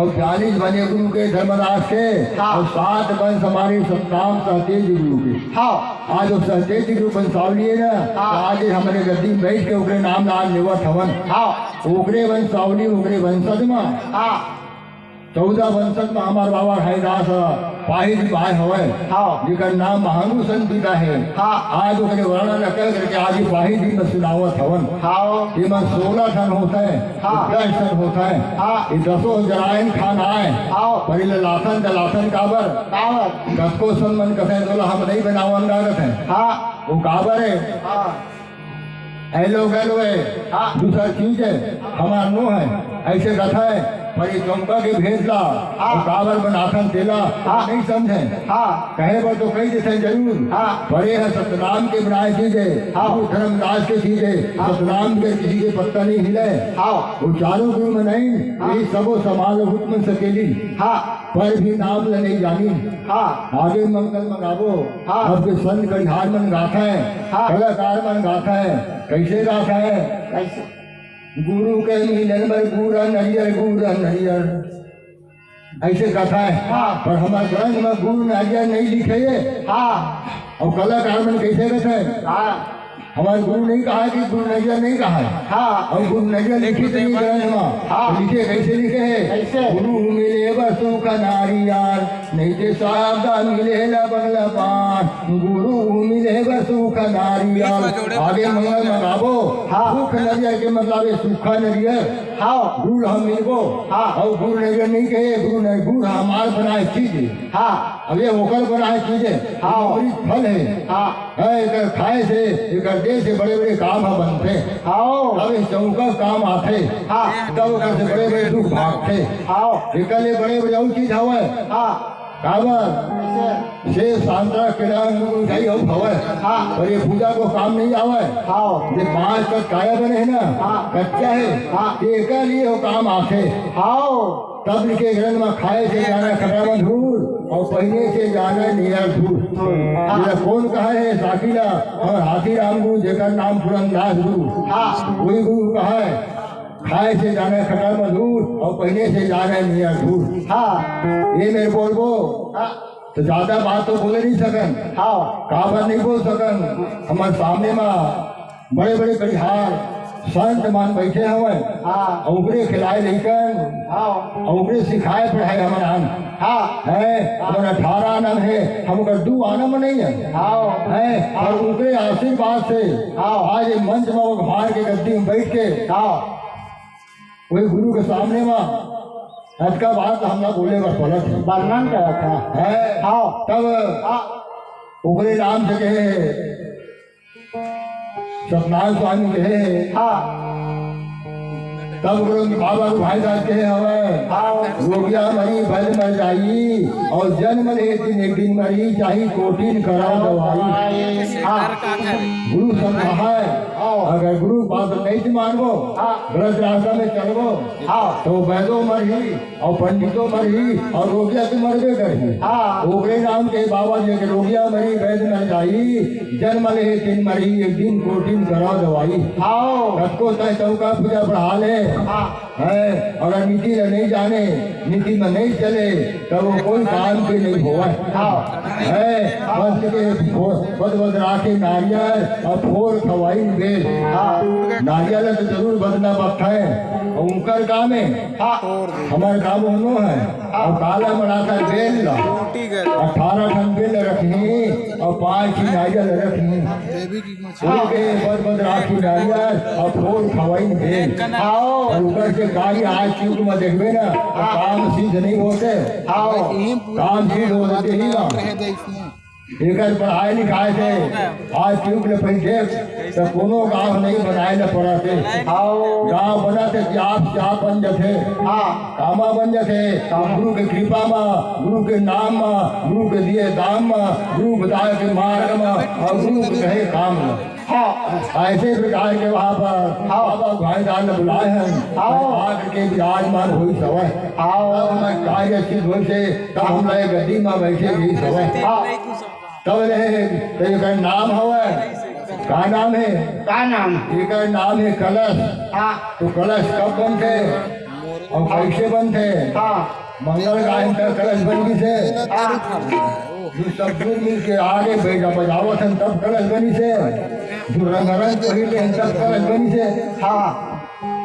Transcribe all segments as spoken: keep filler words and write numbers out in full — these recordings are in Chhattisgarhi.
और बयालीस बने गुरु के धर्मदास के, हाँ। और सात वंश हमारे सतनाम सहतेज गुरु के। हाँ। आज वो सहतेज गुरु वंशावली है ना, हाँ। तो आज ये हमारे गद्दी में बैठ के ओकरे नाम नाम लेवत हवन। हाँ। ओकरे वंशावली, ओकरे वंशज में हाँ। चौदह वंशज में हमार बाबा घाईदास पाही जी पाए हवय, हाँ। जेकर नाम महानु संत पिता है। हाँ। आज ओकरे वर्णन कर करके आज ये पाही जी में सुनावत हवन। हाँ। ये मन सोलह ठन होत है, हाँ। दस ठन होत है। हाँ। ये दसों जरायन खान आए। हाँ। पर ये लाथन दलाथन काबर? काबर? कतको सन मन कथे तोला हम नहीं बनावन लागत है। हाँ। वो काबर है? हाँ। हेलो गलो है, हाँ। दूसरा चीज है, हमार नो है, ऐसे कथा है, पर ये चौका के भेज ला, हाँ। और काबर बनाथन तेला, हाँ। नहीं समझे। हाँ। कहे बर तो कही देते जरूर, हाँ। पर ये है सतनाम के बनाए चीज है, हाँ। गुरु धर्मदास के चीज है, हाँ। सतनाम के किसी के पत्ता नहीं हिले। हाँ। वो चारों गुरु में नहीं, हाँ। ये सबो समाज हुक्म सकेली। हाँ। पर भी नाम ल नहीं जानी। हाँ। आगे मंगल मंगाबो। हाँ। अब के संत करिहार मन गाथा है, हाँ। कलाकार मन गाथा है, कैसे गाथा है? कैसे? गुरु के मिलन बर गुरा नरियर, गुरा नरियर, ऐसे गाथा है। हाँ। पर हमारे ग्रंथ में गुरु नरियर नहीं लिखे ये। हाँ। और कलाकार मन कैसे गाथा है? हाँ। हमारे गुरु नहीं कहा कि गुरु नैया नहीं कहा है। हाँ। और गुरु नैया लिखित नहीं ग्रंथ में। हाँ। लिखे कैसे लिखे है? कैसे? गुरु मिले बस सुख नारी यार, नहीं ते सावधान मिले ला बंगला पान। गुरु मिले बस सुख नारी यार। आगे मंगल मंगाबो। हाँ। सुख नरियर के मतलब है सूखा नरियर। हाँ। गुरु हम मिलबो। हाँ। और गुरु नैया नहीं कहे, गुरु नहीं, गुरु हमार बनाए चीज है। हाँ। अब ये होकर बनाए चीज है। हाँ। और फल है। हाँ। है, एकर खाए से, एकर दे से बड़े-बड़े काम ह बनथे। आओ। तब इस चौका काम आथे। हाँ। तब ओकर से बड़े-बड़े दुख भागथे। आओ। एकर ले बड़े-बड़े अउ चीज हवय। हाँ। काबर? कैसे? से सांतरा केरा अंगूर मिठाई अउ हवय। हाँ। पर ये पूजा को काम नहीं आवय। आओ। ये पांच तक काया बने है ना, हाँ। कच्चा है। हाँ। ये एकर लिए वो काम आथे। आओ। तब लिखे ग्रंथ में खाए से जाना खतरा में धूल और पहने से जाना नियर धूल। हाँ। ये कौन कहा है साकीला और हाथी राम गुरु जेकर नाम पुरंदास गुरु। हाँ। वही गुरु कहा है, खाए से जाना खतरा में धूल और पहने से जाना नियर धूल। हाँ। ये मेरे बोलबो। हाँ। तो ज्यादा बात तो बोले नहीं सकन। हाँ। काबर नहीं बोल सकन, हमारे सामने में बड़े-बड़े करिहार संत मन बैठे हवय। हाँ। अउ ओकरे खिलाए लइकन, हाँ। अउ ओकरे सिखाए पढ़ाए हमन आन। हाँ। है, हाँ। हमन अठारह आना हे, हम ओकर दू आना में नहीं है। हाँ। है, हाँ। और ओकरे आशीर्वाद से हाँ। आज ये मंच में वो भार के गद्दी में बैठ के हाँ। वही गुरु के सामने में अतका बात हमला बोले बर पड़त है। वर्णन करत है। है। हाँ। तब हाँ। ओकरे नाम से कहे सतनाम स्वामी कहे। हाँ। तब गुरु बाबा गुरु भाई दास कहे हवे, हाँ। रोगिया मरी बल मर जाई, और जन्म ले दिन एक दिन मरी, चाही कोटिन करा दवाई। हाँ। गुरु समझाए, हाँ। अगर गुरु बात नहीं मानबो, हाँ। गलत रास्ता में चलबो, हाँ। तो वैदो मरही, और पंडितो मरही, और रोगिया तो मरबे करही। हाँ। ओकरे नाम के बाबा जी के रोगिया मरी, वैद मर जाई, जन्म ले दिन मरही, एक दिन कोटिन करा दवाई। हाँ। कतको तय चौका पूजा बढ़ा ले। हाँ। है, अगर नीति ल नहीं जाने, नीति में नहीं चले, तब वो कोई काम के नहीं होवे। हाँ। है, बद के फो-, बद बद राखे नारियल और फोर खवाई बेल। हाँ। नारियल तो जरूर बदना पड़ता है, और उनकर काम है। हाँ। हमारे काम होनो है, और काला मनाकर बेल ला। अठारह ठन बेल रखनी और पाँच ही नारियल रखनी। ओके, बद बद राखी नारियल और फोर खवाई बेल। आओ। और ऊपर से गाड़ी आज के युग में देखबे ना, तो काम सिद्ध नहीं होते। आओ। काम सिद्ध होते ही ना। एकर पढ़ाई लिखाई से आज के युग में पहले तो कोनो गांव नहीं बनाए ल पड़त हे। आओ। गांव बनत हे कि आप से आप बन जथे। हाँ। कामा बन जथे। गुरु के कृपा मा, गुरु के नाम मा, गुरु के दिए दाम मा, गुरु बताए के मार्ग मा और गुरु के कहे काम मा। हाँ। ऐसे प्रकार के वहाँ पर हाँ। बाबा भाईदार ने बुलाए हैं। हाँ। आकर के विराजमान हुई सवय। हाँ। तब हमारे कार्य सिद्ध हुई से, तब हम लोग गद्दी में बैठे गई सवय। हाँ। तब ले, तो एकर नाम हवय। का नाम है? का नाम? एकर नाम है कलश। हाँ। तो कलश कब बनते? अउ कइसे बनथे? हाँ। मंगल गायन त कलश बन गिस हे। हाँ। जो सब दूर मिल के आगे बेजा बजावत हन, तब कलश बनिस हे। जो रंग रंग पहिरे हन, तब कलश बनिस हे। हाँ।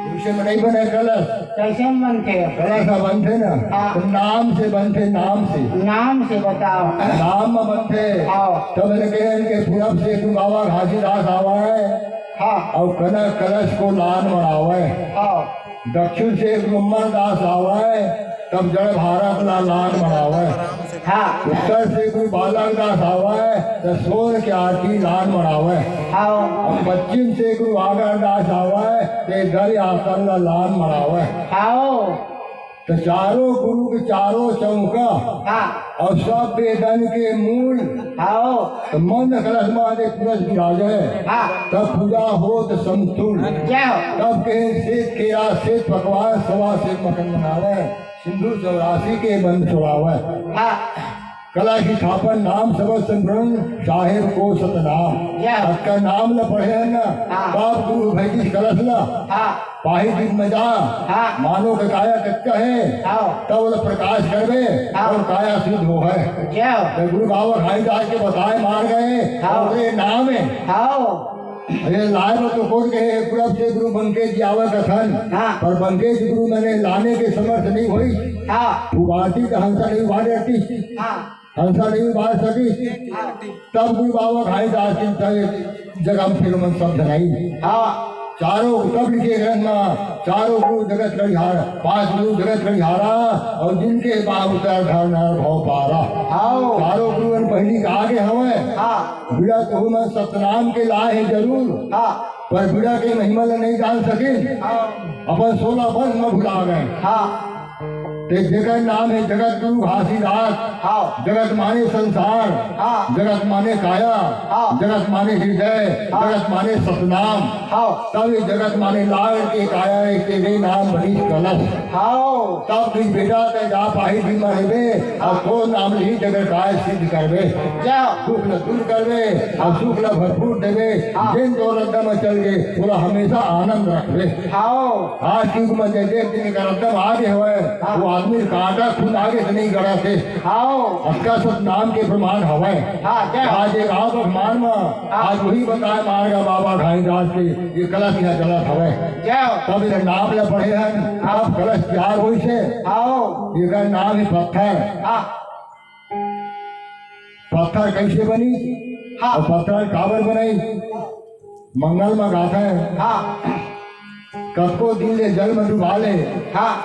वइसे म नइ बने कलश। कइसे म बनथे? कलश ह बनथे ना, हाँ। त नाम से बनथे, नाम से। नाम से बताओ। नाम म बनथे। हाँ। तब एला कहे हन के पूरब से गुरु बाबा घासीदास आवय। हाँ। अउ कनक कलश को लान मढ़ावय। हाँ। दक्षिण से गुरु अमरदास आवय, तब जड़ भारत ला लान मढ़ावय। हाँ। उत्तर से गुरु बालक दास आवय, त सोन के आरती लान मढ़ावय। हाँ। अउ पश्चिम से गुरु आगर दास आवय, त दर आसन ला लान मढ़ावय। हाँ। त चारों गुरु के चारों चौका हाँ। अउ सब वेदन के मूल। हाँ। त मंद कलश म दे पूरब विराजय। हाँ। तब पूजा होत समतुल। जय हो। तब कहे सेठ केरा, सेठ पकवान, सवा सेठ मटन बनावय। सिंधु चौरासी के बंद छुड़ावय। हाँ। कलश स्थापन नाम सबद संपूर्ण, साहेब को सतनाम। जय हो। अतका नाम ल पढ़े हन ना, हाँ। तब गुरु भइगिस कलश ल। हाँ। पाही दीप म जा, हाँ। मानो के काया कच्चा हे, हाँ। तब ओला प्रकाश करबे, हाँ। अउ काया शुद्ध होहय। जय हो। त गुरु बाबा घासीदास के बताए मार्ग हे, हाँ। ओकरे नाम हे। हाँ। अरे लाए बर तो कोन कहे, पूरब से गुरु बंकेश जी आवय कथन, हाँ। पर बंकेश गुरु मने लाने के समर्थ नइ होइस। हाँ। उबारतिस त हंसा नइ उबार सकतिस। हाँ। हंसा नइ उबार सकिस। हाँ। तब गुरु बाबा घासीदास जी के जगह म फेर ओमन सब झन आइन। हाँ। चारों तब लिखे ग्रंथ म, चारों गुरु जगत करिहारा, पांच गुरु जगत करिहारा, अउ जिनके बाहु तर धर नर भव पारा। हाँ। चारों गुरु मन पहिली के आगे हवय। हाँ। बीड़ा तो ओमन सतनाम के लाए हे जरूर, हाँ। पर बीड़ा के महिमा ल नइ जान सकिन। हाँ। अपन सोलह वर्ष म भुला गए। हाँ। ते जेकर नाम हे जगत गुरु घासीदास, हाँ। जगत माने संसार, हाँ। जगत माने काया, हाँ। जगत माने हृदय, हाँ। जगत माने सतनाम। हाँ। तब ये जगत माने लाड़ के काया, एक तेरे नाम बनिस कलश। हाँ। तब कहिस बेटा ते जा पाही दीप म रहिबे, अउ तोर नाम लिही जगत काय सिद्ध करबे। जा। दुख ल दूर करबे, अउ सुख ल भरपूर देबे। हाँ। जेन तोर रद्दा म चल गे, ओला हमेशा आनंद रखबे। हाँ। आज के युग म जे देख दिन कर रद्दा म आगे हवय, हाँ। वो आदमी कांटा खून आगे से नइ गड़त हे। हाँ। अतका सतनाम के प्रमाण हवय। हाँ, जय हो। आज एक आप अभिमान म, हाँ। आज वही बताए मार्ग बाबा घासीदास के, ये कलश इहाँ जलत हवय। जय हो। तब एकर नाम ल पढ़े हन, हाँ। अब कलश तैयार होइस हे। हाँ। एकर नाम हे पत्थर। हाँ। पत्थर कइसे बनिस? हाँ। अउ पत्थर काबर बनाइस? मंगल म गाथे। हाँ। कतको दिन ले जल म डुबा ले। हाँ।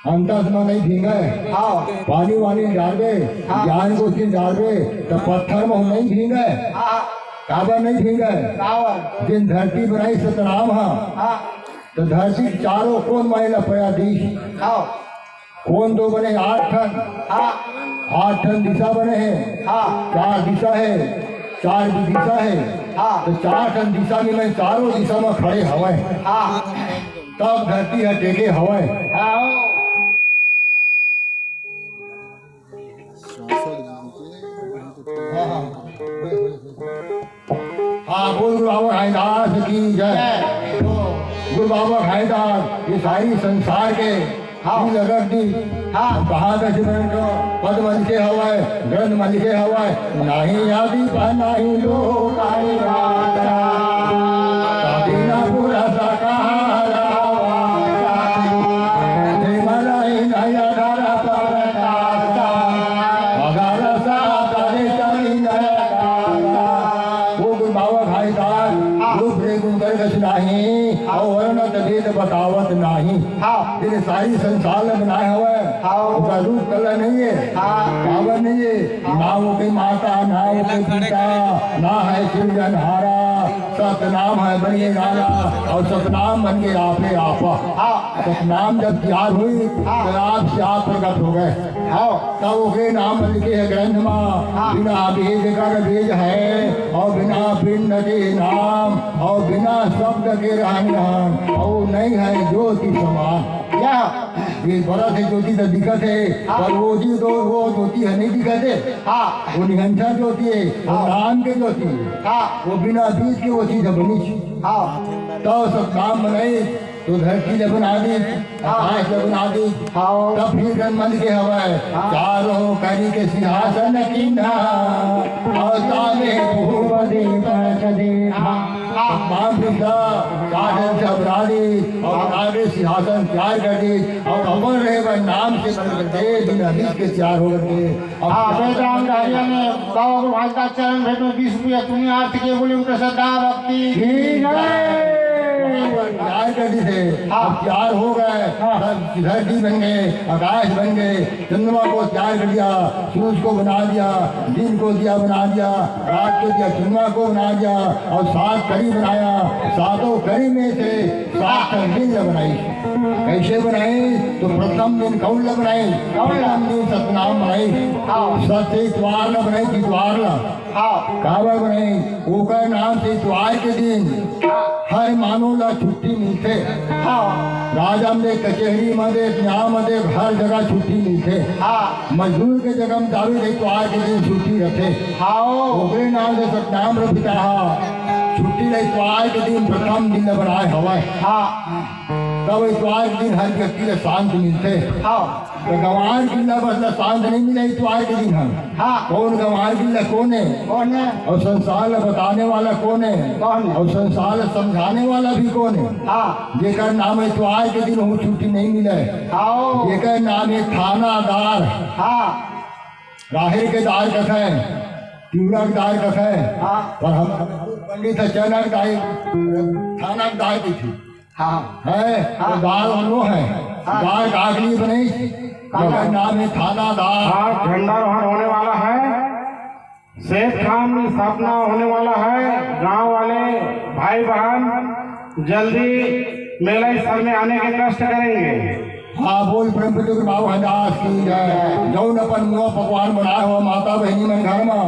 अंतस म नइ भींगय। हाँ। पानी वानी डारबे, हाँ। ज्ञान गोष्ठी डारबे, त पत्थर म नइ भींगय। हाँ। काबर नइ भींगय? काबर? जेन धरती बनाइस सतनाम ह। हाँ। त धरती के चारों कोन म एला पया दीस। हाँ। कोन दो बने? आठ ठन। हाँ। आठ ठन दिशा बने हे। हाँ। चार दिशा हे, चार भी दिशा हे। हाँ। त चार ठन दिशा में मैं चारों दिशा में खड़े हवय। हाँ। तब धरती ह टेके हवय। हाँ। हाँ, बोल गुरु बाबा घासीदास की जय। जय। तो गुरु बाबा घासीदास ये सारी संसार के हाँ। दिल रख दी। हाँ। कहा था कि मैं तो पद म लिखे हवय, ग्रंथ म लिखे हवय, नाही आदि पर नाही लोक आदि वाचा। बिना पुरस कहा रावाचा। हे मरई नय अधर पर काचा। अधर सा तरे चली नय काचा। वो गुरु बाबा घासीदास, हाँ। रूप रे गुण कर कछु नाही, हाँ। अउ वर्ण त भेद बतावत नाही। हाँ। जेने सारी संसार ल बनाए हवय, हाँ। ओकर रूप कला नइ हे, हाँ। काबर नइ हे, ना ओके माता, ना ओके पिता, ना हे सिरजनहारा, सतनाम हे बने वाला, अउ सतनाम बन के आपे आपा। हाँ। सतनाम जब तैयार होइस, हाँ। त आप से आप प्रकट हो गए। हाँ। तब ओके नाम लिखे हे ग्रंथ म, हाँ। बिना भेद कर भेद हे, अउ बिना पिंड के नाम, अउ बिना शब्द के रहन रहन, अउ नइ हे ज्योति समान। क्या? ये बरत हे ज्योति त दिखत हे, हाँ। पर वो जी तो वो ज्योति ह नइ दिखत हे। हाँ। वो निरंतर ज्योति हे, वो हाँ। नाम के ज्योति हे। हाँ। वो बिना बीज के वो चीज ह बनिस। हाँ। तब सतनाम बनाइस, तो धरती ल बना दीस, आकाश ल बना दीस, हाँ। तब फिर गन मन के हवय, हाँ। चारों करी के सिंहासन कीन्हा, अउ तामे भूप दीपक दीन्हा। हाँ। भगवान बुद्ध साधन से अपराधी और आगे सिंहासन तैयार कर दी और अपन रहे बर नाम से बदल दे, बिना बीज के तैयार होकर के। अब हाँ, वेद राम डहरिया ने बाबा गुरु महाराज का चरण भेंट में बीस रुपया पुण्यार्थ के बोले उनके श्रद्धा भक्ति की जय। तैयार कर दी थे, हाँ। अब तैयार हो गए, हाँ। सब धरती बन गए, आकाश बन गए, चंद्रमा को तैयार कर दिया, सूरज को बना दिया, दिन को दिया बना दिया, रात को दिया चंद्रमा को बना दिया, और सात कड़ी बनाया। सातों कड़ी में से सात दिन ल बनाई। कैसे बनाई? तो प्रथम दिन कौन ल बनाई? कौन ल? प्रथम दिन सतनाम बनाई। हाँ। सत से इतवार ल बनाई, इतवार ल। हाँ। काबर बनाई? ओकर नाम से इतवार के दिन हाँ। हर मानव ला छुट्टी मिलथे। हाँ। राजा म दे, कचहरी म दे, न्याय म दे, हर जगह छुट्टी मिलथे। हाँ। मजदूर के जगह म जावे त इतवार के दिन छुट्टी रथे। हाँ। ओकरे नाम से सतनाम रखिता हा। छुट्टी ला इतवार के दिन प्रथम दिन ला बनाए हवय। हाँ। तब इतवार के दिन हर व्यक्ति ला शांत मिलथे। हाँ। तो गंवार गिल्ला बस ला शांत नहीं मिला इतवार के दिन हम। हाँ। कौन गंवार गिल्ला कौन है? कौन है? और संसार ला बताने वाला कौन है? कौन है? और संसार ला समझाने वाला भी कौन है? हाँ। जेकर नाम इतवार के दिन वो छुट्टी नहीं मिले। हाँ। जेकर नाम है थानादार। हाँ। राहेर के दार कथे, तिवरा के दार कथे। हाँ। पर हम पंडित ह चना के दार, थाना के दार की थी। हाँ। है, हाँ। तो दार वालो है। हाँ। दार कागली बनाई, काला। ओकर नाम है थानादार। आज झंडारोहण होने वाला है, सेत खाम स्थापना होने वाला है। गांव वाले भाई बहन जल्दी मेला स्थल में आने के कष्ट करेंगे। हाँ, बोल प्रेम से चतुर बाबू हरदास की जय। जौन अपन मुआ पकवान बनाए हो माता बहिनी मन घर में,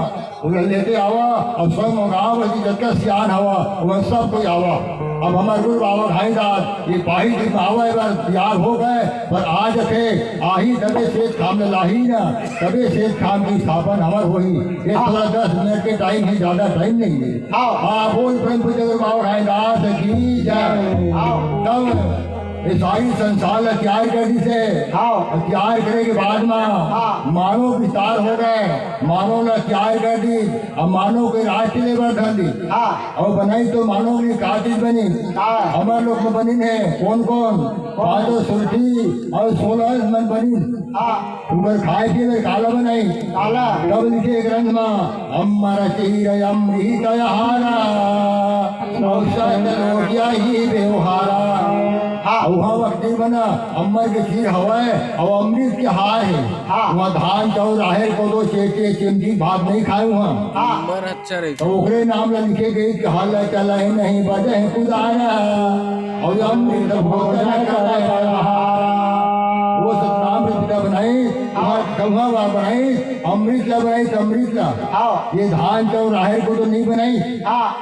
ओला लेते आवा, अब सब गाँव में जतका सियान हवा, ओमन सब कोई आवा। अब हमर गुरु बाबा घाईदास ये पाही जी में आवा, एक बार तैयार हो गए, पर आज थे आही तबे सेत खाम लाही ना, तबे सेत खाम की स्थापन हमर होही। ये थोड़ा दस मिनट के टाइम ही, ज्यादा टाइम नहीं है। हाँ। हाँ, बोल प्रेम पूज्य गुरु बाबा घाईदास की जय। हाँ। तब ये सारी संसार ला तैयार कर दी से। हाँ। और तैयार करे के बाद में हाँ। मानव विस्तार हो गए, मानव ला तैयार कर दी, अब मानव के राज के लिए बर धर दी। हाँ। और बनाई तो मानव ने का चीज बनी? हाँ। हमर लोग में बनी है कौन कौन? पांचों सुरती और सोलह मन बनी। हाँ। उनकर खाए पिए बर काला बनाई। काला। तब लिखे ग्रंथ में अमर चीर अमृत आहारा, औषध लोक यही व्यवहारा। हाँ। और वहाँ वक्ति बना अमर के चीर हवा है और अमृत के हार है। हाँ। वहाँ धान चाउर राहेर कोदो चेचे चिमटी भात नहीं खाए वहाँ। हाँ। नंबर अच्छा रहे। तो ओकरे नाम ला लिखे गई कि हाल चला ही नहीं बजे कुदारा और अमृत भोजन करे आहारा। वो सतनाम रीत ला बनाई, हाँ। कौआ वा बनाई, अमृत ला बनाई, तो अमृत ला। हाँ। ये धान चाउर राहेर कोदो नहीं बनाई। हाँ।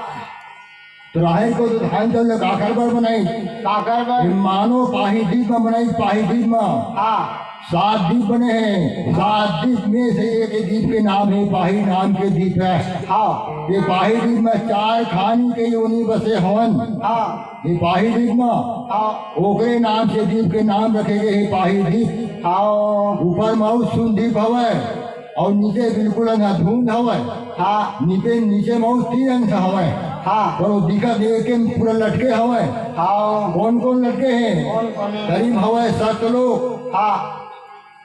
तो राहेर कोदो धान चाउर ला काकर बर बनाई? काकर बर? ये मानो पाही दीप में बनाई, पाही दीप में। हाँ। सात दीप बने हैं, सात दीप में से एक दीप के नाम है पाही नाम के दीप है। हाँ। ये पाही दीप में चार खानी के योनि बसे हवन। हाँ। ये पाही दीप में हाँ। ओकरे नाम से दीप के नाम रखे गए हैं पाही दीप। हाँ। ऊपर में अउ सुन दीप हवय और नीचे बिल्कुल अंधाधुंध हवय। हाँ। नीचे, नीचे में अउ तीन अंश हवय। हाँ। पर वो दिखत एक के पूरा लटके हवय। हाँ। कौन कौन लटके हैं? कौन कौन है? करीब हवय सतलोक। हाँ।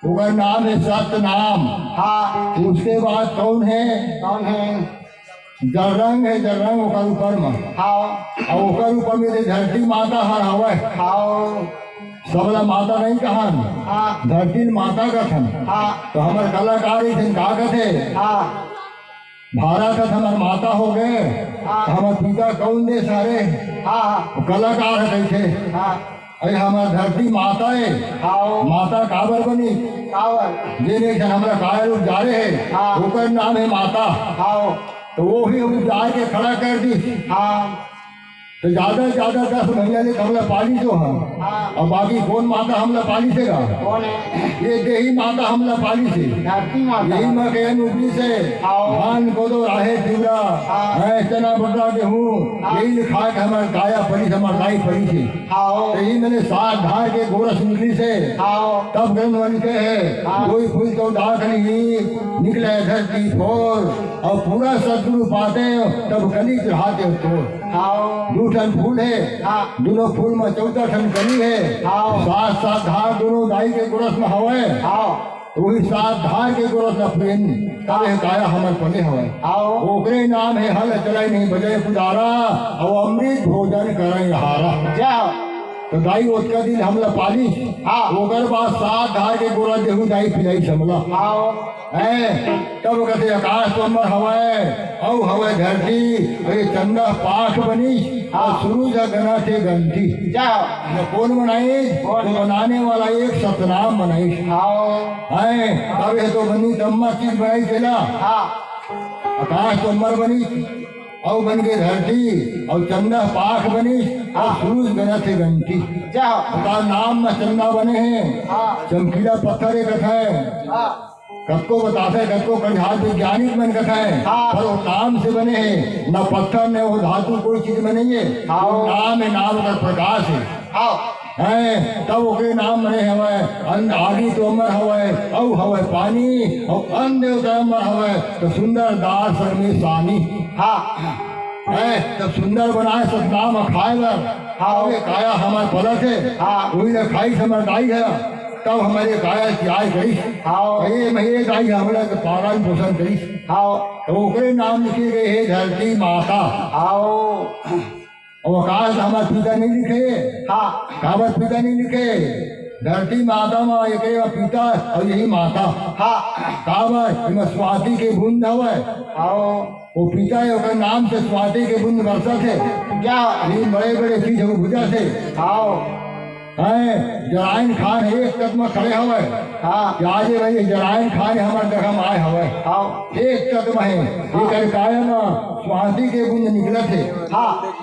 ओकर नाम है सतनाम। हाँ। उसके बाद कौन है? कौन है? जलरंग है, जलरंग ओकर ऊपर में। हाँ। और ओकर ऊपर में जे धरती माता हर हवय। हाँ। सबला माता नहीं कहन, हाँ। धरती ल माता कथन। हाँ। तो हमर कलाकार एक दिन का कथे? हाँ। भारत ह हमर माता हो गए, हाँ। तो हमर पिता कौन देश हरे? हाँ। वो कलाकार है कैसे? हाँ। अरे हमर धरती माता है, हाँ। माता काबर बनी? काबर? जे ने एक झन हमरा काय रूप जा रहे हैं, हाँ। ओकर नाम है माता। हाँ। तो वो ही हम जा के खड़ा कर दी। हाँ। तो ज्यादा से ज्यादा दस महीना ले हमला पाली जो है। हाँ। और बाकी कौन माता हमला पाली से गा? कौन है? ये देही माता हमला पाली से। धरती माता। यही माँ के अनुपी से हाँ। धान कोदो राहेर तिवरा हाँ। है चना बटरा गेहूं, हाँ। यही लिखा के हमर काया पलिस, हमर दाई पलिस हे। हाँ। तो यही मैंने सात धार के गोरस निकलिस हे। हाँ। तब ग्रंथ में लिखे हे, हाँ। कोई फूल तो डाक नहीं, निकले धरती फोर, और पूरा सतगुरु पाते, तब कली चढ़ाते तोर। हाँ। दू ठन फूल हे, हाँ। दोनों फूल में चौदह ठन कली हे। हाँ। सात सात धार दोनों दाई के गोरस में हवय। हाँ। वही सात धार के गोरस ल पीन, तब ये काया हमर पले हवय। आओ। ओकरे नाम हे हल चलय नहीं बजय कुदारा, अउ अमृत भोजन करय हारा। जा। तो दाई ओतका दिन हमला पालिस, हाँ। ओकर बाद सात धार के गोरस देहू दाई पिलाइस हमला। आओ। हैं, तब कथे आकाश तो अमर हवय, अउ हवय धरती, अउ ये चंदा पाख बनिस, हाँ। अउ सूरज ह गनथे गनती। जा। न कोन बनाइस? कोन? तो बनाने वाला एक सतनाम बनाइस। हाँ। हैं, अब ये तो बनी तम्मा चीज बनाइस तेला। हाँ। आकाश तो अमर बनिस, अउ बन के धरती, अउ चंदा पाख बनिस, अउ हाँ। सूरज गनथे गनती। जा। बता नाम में चंदा बने हे, हाँ। चमकीला पत्थर एक है। हाँ। कतको बताथे, कतको कड़िहार वैज्ञानिक मन कथे, हाँ। पर वो नाम से बने हे, न पत्थर ने वो धातु कोई चीज में नहीं है। हाँ। वो नाम है, नाम का प्रकाश है। हाँ। हैं, तब ओकरे नाम बने हवय, अन्न आदि तो अमर हवय, अउ हवय पानी, अउ अन्न देवता अमर हवय, तो सुंदर दार संग में सानी। हाँ। हैं, तब सुंदर बनाए सतनाम खाए बर, हाँ। अउ ये काया हमर पलत हे, हाँ। वही ल खाई हमर दाई हे, तब हमर ये काया तियार करिस। हाँ। ये मैं ये दाई हमला के पालन पोषण करिस। हाँ। तो ओकरे नाम लिखे गए हे धरती माता। हाँ। अउ आकाश हमर पिता नहीं लिखे। हाँ। काबर पिता नहीं लिखे? धरती माता मा एकरे मा पिता अउ यही माता। हाँ। काबर एमा स्वाति के बूंद हवय। हाँ। वो पिता हे, ओकर नाम से स्वाति के बूंद बरसत हे। जा। ये बड़े बड़े चीज हो भुजा से। हाँ। हैं, जराइन खान हे एक तत मा खड़े हवय। हाँ। कि आज ये भाई जराइन खान हमर जगह मा आए हवय। हाँ। एक तत मा हे, हाँ। एकर काया मा स्वाति के बूंद निकलत हे। हाँ।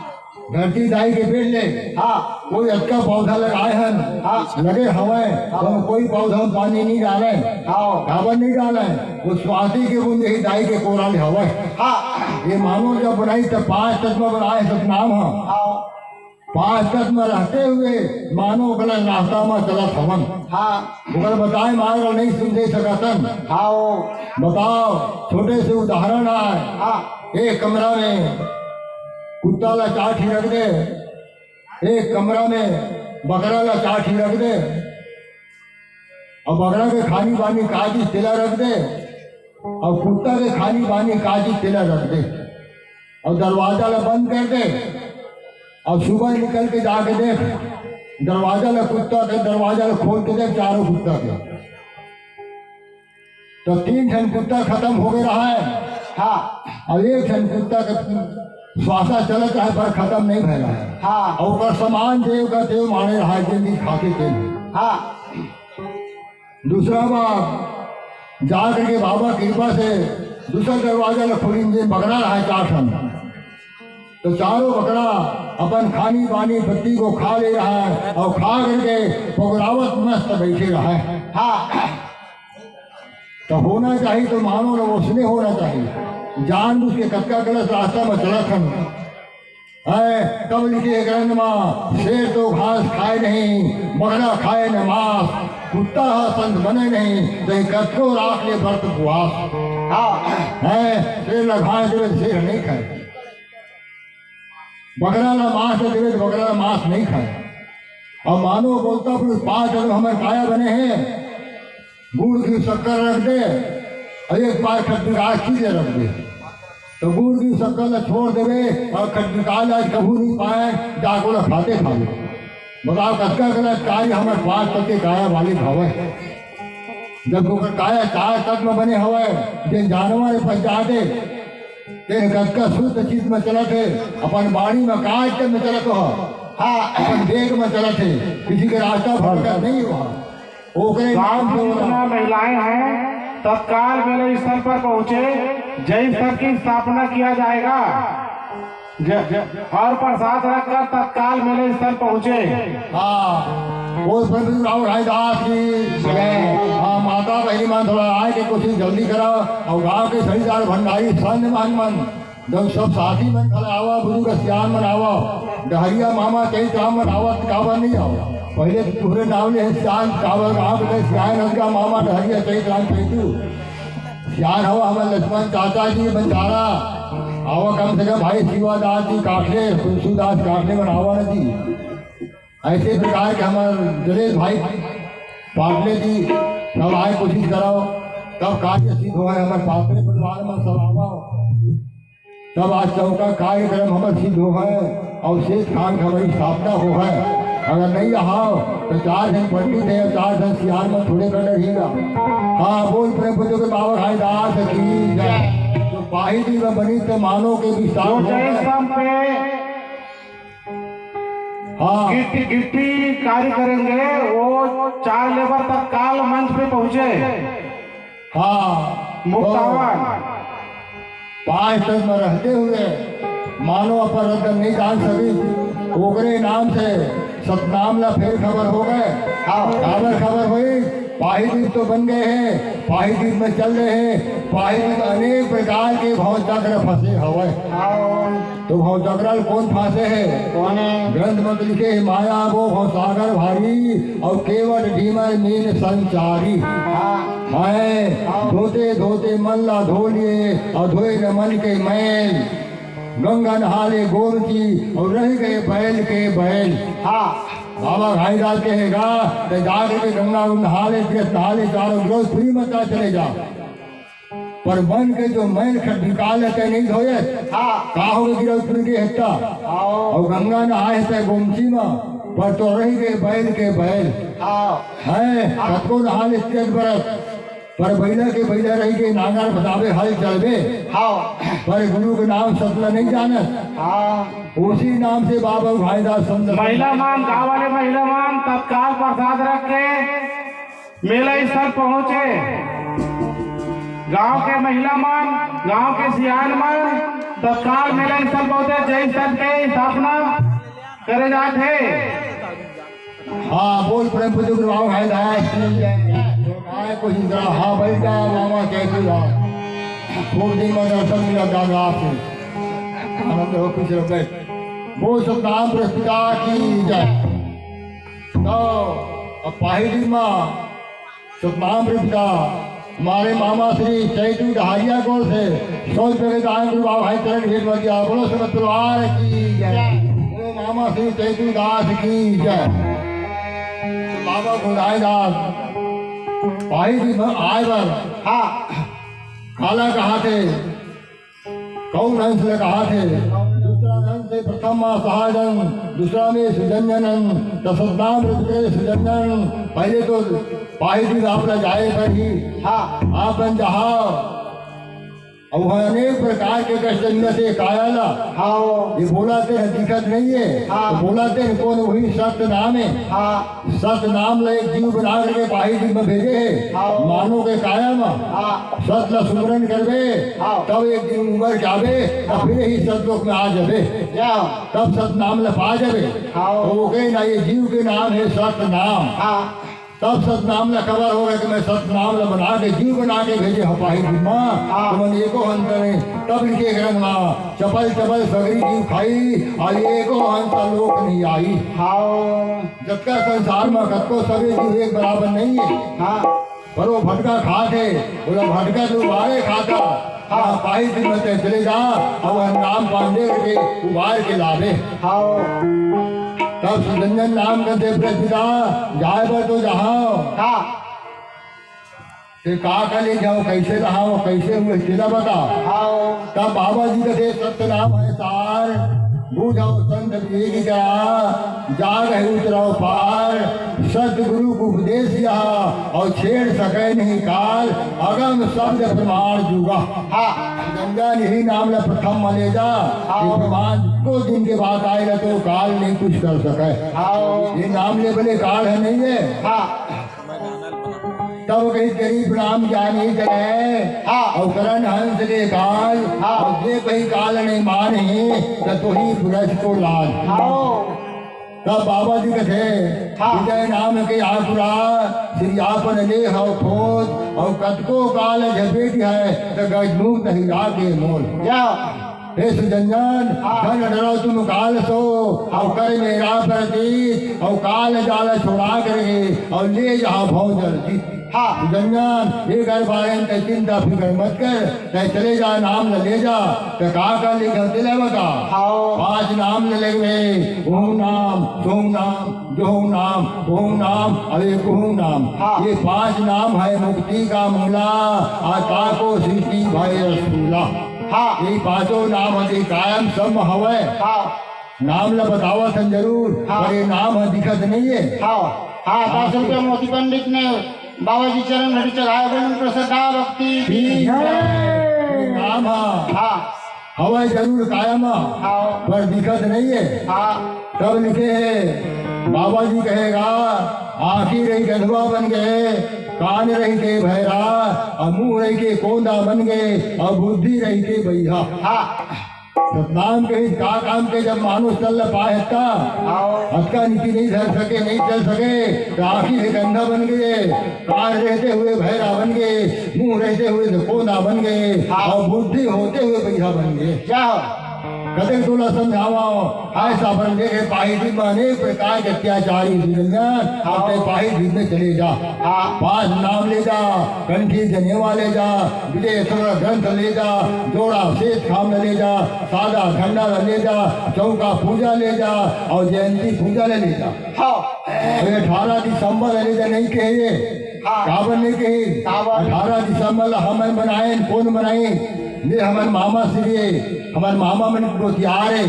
धरती दाई के पेट ले। हाँ। कोई अतका पौधा लगाए हन, हाँ। लगे हवय, हाँ। तो कोई पौधा में पानी नहीं डाले। हाँ। काबर नहीं डाले? वो स्वाति के बूंद यही दाई के कोरा ले हवय। हाँ। ये मानव जब बनाई तब पांच तत्व बनाए सतनाम ह। हाँ। पांच तत्व में रहते हुए मानव गलत रास्ता में चलत हवन। हाँ। ओकर बताए मार्ग नहीं समझे सकतन। हाँ। बताओ, छोटे से उदाहरण आए। हाँ। एक कमरा में कुत्ता ला चार ठी रख दे, एक कमरा में बकरा ला चार ठी रख दे, अउ बकरा के खानी पानी का चीज तेला रख दे, अउ कुत्ता के खानी पानी का चीज तेला रख दे, अउ दरवाजा ला बंद कर दे, अउ सुबह निकल के जाके देख, दरवाजा ला कुत्ता के, दरवाजा ला खोल के देख चारों कुत्ता के। तो तीन ठन कुत्ता खत्म हो गए रहा है। हाँ। अउ एक ठन कुत्ता के श्वासा चलत रहे पर खत्म नहीं भय रहा है। हाँ। अउ ओकर समान देव का देव माने रहा है, जिंदगी खाके तेल। हाँ। दूसरा बात, जा करके बाबा कृपा से दूसरा दरवाजा ला खोलिन, जे बकरा रहा है चार ठन। तो चारों बकरा अपन खानी पानी पत्ती को खा ले रहा है अउ खा करके पगरावत मस्त बैठे रहा है। हाँ। तो होना चाहिए तो मानो ना, उसने होना चाहिए। जान बुझ के कतका गलत रास्ता में चलत हन। है, तब लिखे ग्रंथ मा, "शेर तो घास खाए नहीं, बकरा खाए न मांस, कुत्ता हा संत बने नहीं, तो कतको राख ले व्रत उपवास।" हाँ। है, शेर ला घास देवे, शेर नहीं खाए। बकरा ला मांस देवे, तो बकरा ला मांस नहीं खाए। अउ मानो बोलता पुरुष पांच अगर हमर काया बने हैं, गुड़ घी शक्कर रख दे अउ एक पार खटनिकाल चीज रख दे, तो गुड़ घी शक्कर ला छोड़ देवे अउ खटनिकाल आज कभू नहीं पाए, जाको ला खाते खावे। बताओ, कतका गलत कार्य हमर पांच तत्व के काया वाले भावे। जब ओकर काया चार तत्व बने हवय, जे जानवर फंस जाते, तेन कतका शुद्ध चित्त में चलत हे, अपन बाणी में काय में चलत हो, हाँ, अपन वेग में चलत हे, किसी के रास्ता भटकत नहीं हुआ। ओकरे गांव की जितना महिलाएं हैं, तत्काल मेले स्थल पर पहुंचे, जय स्थल की स्थापना किया जाएगा। ज-, ज-, और प्रसाद रखकर तत्काल मेले स्थल पहुंचे। हाँ, वो प्रभु राव रायदास की जय। हाँ, माता बहिनी मन थोड़ा आए के कोशिश जल्दी करा, अउ गांव के सही सारे भंडारी संत महंत मन जब सब साथी मन खड़े आवा, बुजुर्ग सियान मन आवा, डहरिया मामा चैत राम मन आवा, त काबर नहीं आवा? पहले तो तुहरे नाम ले हे सियान, काबर गाँव के सियान हंसगा मामा डहरिया चैत राम चैतू। सियान हवा हमर लक्ष्मण चाचा जी बंजारा, आवा कम से कम भाई शिवादास जी काटले, तुलसीदास काटले मन आवा न जी। ऐसे प्रकार के हमर जलेश भाई पाटले जी सब आए कोशिश करव, तब कार्य सिद्ध होय। हमर पाटले परिवार में सब आवव, तब आज चौका कार्यक्रम हमर सिद्ध होय और शेष खान के हमर स्थापना होय। अगर नहीं आव तो चार झन पंडित हे, चार झन सियान में थोड़े कर रहीगा। हाँ, बोल प्रेम पूजो के बाबा घाईदास की जय। तो पाही जी में बनी तो मानो के विस्तार जो होय। जय स्तंभ पे हाँ। गिट्टी, गिट्टी कार्य करेंगे, वो चार लेबर तत्काल मंच पे पहुंचे। हाँ। मुक्तावन। तो पाँच तन में रहते हुए मानो अपन रद्द नहीं जान सकी, ओकरे नाम से सतनाम ला फेर खबर हो गए। हाँ। काबर खबर हुई, पाही जी तो बन गए हैं, पाही जी में चल रहे हैं, पाही जी में अनेक प्रकार के भव चक्र फंसे हवे। हाँ। तो भव चक्र ल कोन फांसे हे? कोन हे? ग्रंथ में तो लिखे हे, माया वो भव सागर भारी, और केवट डीमर मीन संचारी। हाँ। मैं हाँ। धोते धोते मन ला धो लिए, और धोए न मन के मैल। गंगा नहा ले गोमती, और रह गए बैल के बैल। हाँ। बाबा घाईदास कहेगा, तो जाकर के गंगा में नहा ले, तीर्थ नहा ले, चारों गिरौदपुरी मत जा, चले जा। पर मन के जो मैल खट निकाल लेते नहीं धोए। हाँ। का हो गए गिरौदपुरी के हिस्सा? हाँ। और गंगा नहाए थे गोमती में, पर तो रह गए बैल के बैल। हाँ। हैं, हाँ। कतको नहा ले तीर्थ बरत, पर बैला के बैला रह गए, नांगर बजावे हल चलबे। हाँ। पर गुरु के नाम सतला नहीं जानत। हाँ। उसी नाम से बाबा घाईदास संत महिला मान, गाँव वाले महिला मान तत्काल प्रसाद रख के मेला स्थल पहुंचे। गांव के महिला मन, गांव के सियान मन तत्काल मेला स्थल पहुंचे। जय स्तंभ के स्थापना करे जात हे। हाँ, बोल प्रेम पूजो गुरु बाबा घाईदास की जय। आए कोई इंद्रा, हाँ, बैठ जा, मामा चैतू राम। खूब दिन में दर्शन मिला दादा आपसे। आनंद हो, खुश रहो, बैठ। बोल सतनाम प्रस्तुता की जय। तो अब पाही जी में सतनाम प्रस्तुता हमारे मामा श्री चैतू डहारिया को से सौ रुपये के दान गुरु बाबा भाई चरण भेंट में दिया। बोलो समस्त परिवार की जय। बोलो मामा श्री चैतू दास की जय। तो बाबा गुरुदास दास पाही जी में आए बर हाँ। काला कहा थे, कौन हंस ले कहा थे? दूसरा हंस से प्रथम माँ सहाजन, दूसरा में सुजंजनन, तो सतनाम रुद्र सुजंजन। पहले तो पाही जी आप ला जाए पर ही हाँ। आप बन जहा। और वहाँ अनेक प्रकार के कष्ट मिलत हे काया ला। हाँ। ये बोला ते है, दिखत नहीं है। हाँ। तो बोला ते है, कौन वही सत्य नाम है। हाँ। सत नाम ला एक जीव बना करके पाही जी में भेजे हे। हाँ। मानो के काया में। हाँ। सत ला सुमरन करबे। हाँ। तब एक दिन उबर जाबे, तब हाँ। फिर ही सतलोक में आ जाबे। या। तब सत नाम ला पा जाबे। हाँ। तो वो कहे ना, ये जीव के नाम है सत नाम। हाँ। तब सतनाम ला कबर हो रहे कि मैं सतनाम ला बना के, जीव बना के भेजे हपाही दिमा। हाँ। तुमन एको हंस नहीं, तब लिखे ग्रंथ मा, चपल चपल सगरी जीव खाई, और एको हंस लोक नहीं आई। हाँ। जतका संसार मा कतको सभी जीव एक बराबर नहीं है। हाँ। पर वो भटका खात है, बोला भटका तो बारे खाता। हाँ, पाही जी में ते चले जा, अब हम राम पांडे के उबार के लावे। हाँ। तब सुजंजन नाम करते प्रपिता, जाए बर तो जहाँ। हाँ। ते का का ले जाओ, कैसे रहा हो, कैसे हुए, तेला बता। हाँ। तब बाबा जी का दे सत्य नाम है सार, बूझो संत विवेक का, जाग है उतरो पार, सतगुरु को उपदेश यह, और छेड़ सके नहीं काल, अगम शब्द प्रमाण जुगा। हाँ। गंगा नहीं नाम ला प्रथम मले जा, हाँ। ये प्रमाण को दिन के बाद आएगा तो काल नहीं कुछ कर सके। हाँ। ये नाम ले बोले काल है नहीं है। हाँ। तब कही गरीब राम ज्ञानी करे, हाँ। और करण हंस के काल, हाँ। और जे कही काल नहीं माने, तो तू ही ब्रज को लाल। हाँ। तब बाबा जी कथे, हाँ। विजय नाम के आकुरा, श्री आपन ले हव खोज, और कतको काल झपेट है, तो गजमुख दहिया के मोल। या। हे सुजन जान, हाँ। धन डरो तुम काल सो, अउ कर मेरा प्रतीत, अउ काल जाल छुड़ा करके, अउ ले जहाँ भव जल जीत। हाँ। सुजन जान, ये घर बारे में तै चिंता फिकर मत कर, तै चले जा, नाम ल ले जा, तै का का लिखा तेला बता। हाँ। पाँच नाम ल लेबे, ओम नाम, सोम नाम, जोम नाम, ओम नाम, अउ एक ओम नाम। हाँ। ये पाँच नाम है मुक्ति का मूला, आ ताको सृष्टि भय स्थूला। हाँ। ये पांचों नाम अति कायम सम हवय। हाँ। नाम ल बतावत हन जरूर, हाँ। पर ये नाम ह दिखत नहीं है। हाँ, हाँ, हाँ, दस रुपया मोती पंडित ने बाबा जी चरण घड़ी चढ़ाए, बोलन श्रद्धा भक्ति की जय। ये नाम ह हाँ। हवय जरूर कायम, हाँ। पर दिखत नहीं है। हाँ। तब लिखे है, बाबा जी कहेगा, आँखी रही गधवा बन गए, कान रही के भैरा, अउ मुंह रही के कोंदा बन गए, अउ बुद्धि रही के बइहा। हाँ। सतनाम के ही का काम के, जब मानुष तन ल पाए हत्ता, हाँ। हत्का नीति नहीं धर सके, नहीं चल सके, तो आँखी रही गंधा बन गए, कान रहते हुए भैरा बन गए, मुंह रहते हुए तो कोंदा बन गए, हाँ। अउ बुद्धि होते हुए बइहा बन गए। क्या हो? कतेक तोला समझावंव, ऐसा बन देखे पाही जी में अनेक प्रकार के अत्याचारी दुनिया, हाँ। अपने पाही जी में चले जा। हाँ। पाँच नाम ले जा, कंठी जनेवा ले जा, विजय अक्षर ग्रंथ ले जा, जोड़ा शेष खाम ले जा, सादा खंडा ले जा, चौका पूजा ले जा, अउ जयंती पूजा ले जा। हाँ। अरे अठारह दिसंबर ले जा नहीं कहे ये। हाँ। काबर नहीं कहे? काबर? अठारह दिसंबर ला हमन मनाएन, कोन मनाएन? ये हमर मामा श्री, हमर मामा मन गोतियार हे,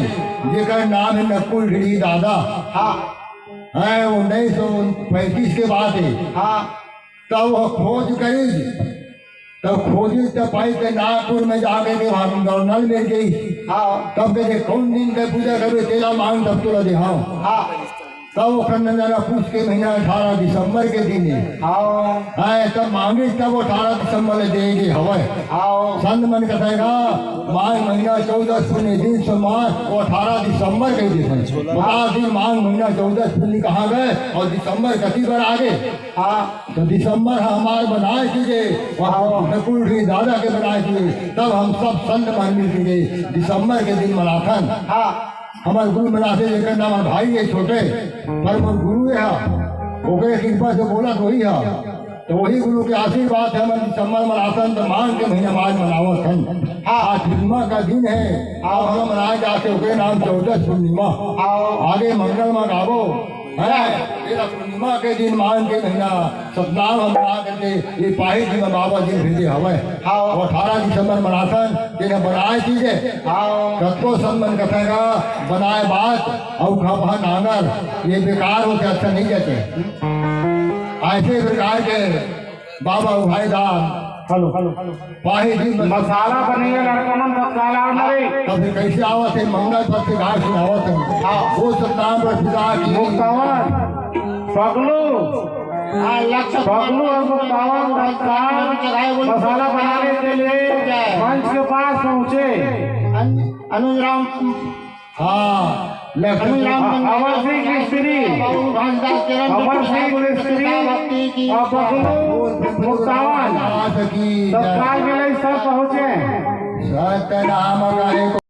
जेकर नाम हे नकुल ढीढ़ी दादा। हाँ। हैं, उन्नीस सौ पैंतीस के बात हे। हाँ। तब वो खोज करिस, तब खोजिस त पाइस त नागपुर में जाके के वहाँ नल मिल गई। हाँ। तब कहे, "कौन दिन के पूजा करबे, तेला मांग, तब तोला देहांव।" हाँ। तब ओकर नंदन ह पूछ के महीना अठारह दिसंबर के दिन हे। हाँ। हैं, तब मांगिस तब वो अठारह दिसंबर ले देगे हवय। हाँ। संत मन कथे गा, माघ महीना चौदस पुन्नी दिन सोमवार, वो अठारह दिसंबर के दिन हे। बता दिन माघ महीना चौदस पुन्नी कहाँ गए अउ दिसंबर कति बर आ गे? हाँ। तो दिसंबर ह हमार बनाए चीजे, अउ हाँ। नकुल ढीढ़ी दादा के बनाए चीजे, तब हम सब संत मन मिल के दिसंबर के दिन मनाथन। हाँ। हमर गुरु मनाथे, जेकर नाम हे भाई हे छोटे, पर मोर गुरु हे हा, ओकरे कृपा से बोलत होही हा। तो वही गुरु के आशीर्वाद से हमन दिसंबर मनाथन, तो माघ के महीना में आज मनावत हन। हाँ। आज पूर्णिमा का दिन हे, अब हम मनाए जाथे ओकरे नाम चौदस पूर्णिमा। हाँ। आगे मंगल में गाबो, हैं? तेरा पूर्णिमा के दिन माघ के महीना सतनाम हम मना करके ये पाही जी में बाबा जी भेजे हवय। हाँ। अउ अठारह दिसंबर मनाथन, तेने बनाए चीजे। हाँ। कतको संत मन कथे गा, बनाए बात अउ खपहा नांगर, ये बेकार होथे, अच्छा नहीं जाथे। ऐसे प्रकार के बाबा उभाईदार, हेलो, हेलो, पाही जी में मसाला बनइया लड़का मन तत्काल आ ना रे। तब फिर कैसे आवत हे? मंगल पत्र गाय सुनावत हे। हाँ। वो सतनाम पर फिदा की मुक्तावन, पगलू, हाँ, लक्ष्य पगलू और मुक्तावन तत्काल मसाला बनाने के लिए मंच के पास पहुंचे। अनु-, अनुज राम। हाँ, लक्ष्मी राम अमर सिंह की स्त्री, बाबू घासदास चरण अमर सिंह की स्त्री भक्ति की और पगलू मुक्तावन। माता की जय। तत्काल मिले सब पहुंचे। सतनाम गाए।